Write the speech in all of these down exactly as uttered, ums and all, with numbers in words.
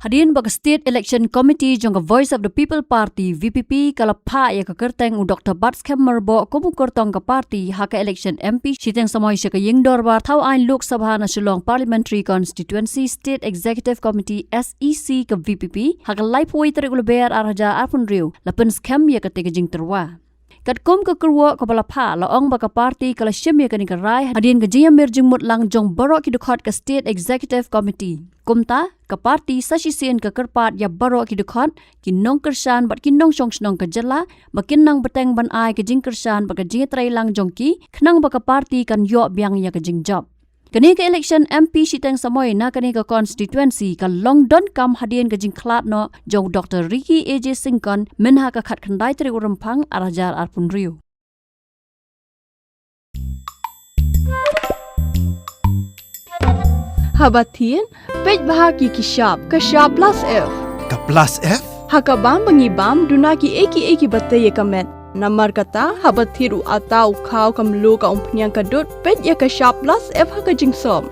Hadien ba ka State Election Committee jong ka Voice of the People Party, V P P, ka la phah ïa ka kyrteng u Doctor Batskhem Myrboh kum u kyrtong ka party ha ka election M P shiteng samoi sha ka ïing dorbar thaw aiñ Lok Sabha na Shillong Parliamentary Constituency, State Executive Committee, S E C, ka V P P, ha ka laiphew tarik u Lber arhajar arphew hynriew, la pynskhem ïa kata ka jingtyrwa. Katkum ka kyrwoh kaba la phah, la ong ba ka party ka la shim ïa kane ka rai hadien ka jingïamir jingmut lang jong baroh ki dkhot ka State Executive Committee. Kumta, ka party sa shisien ka kyrpad ïa baroh ki dkhot, ki nongkyrshan bad ki nongshong shnong ka jylla, ba kin nang bteng ban ai ka jingkyrshan bad ka jingïatreilang jong ki, khnang ba ka party kan ïoh biang ïa ka jingjop. Kane ka election M P shiteng samoi na kane ka constituency ka long donkam hadien ka jingkhlad noh jong Doctor Ricky A J Syngkon mynha ka khatkhyndai tarik u Rymphang arhajar arphew hynriew. Haba thied, peit bha ki ki shap, ka shap plus F. Ka plus F? Ha ka bam ba ngi bam, duna ki ei ki ei kiba tei ïa ka met. Namar kata, haba thied u atta u khaw ka mluh ka umphniang ka dud, peit ïa ka shap plus F ha ka jingsop.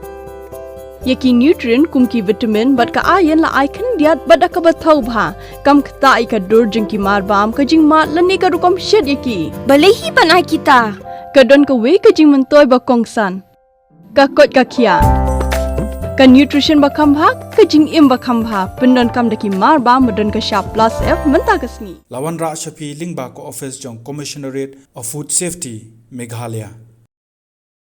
Ïa ki nutrient kum ki vitamin bad ka iron la ai khyndiat bad da kaba thaw bha. Kam ktah ïa ka dur jong ki mar bam, ka jingmad lane ka rukom shet ïa ki. Balei hi ban ai kita? Ka don kawei ka jingmyntoi ba kongsan. Ka koit ka khiah. Ka nutrition ba kham bha, ka jingim ba kham bha. Pyndonkam da ki mar bam ba don ka shap plus F mynta ka sngi. La wanrah sha phi lyngba ka office jong Commissionerate of Food Safety, Meghalaya.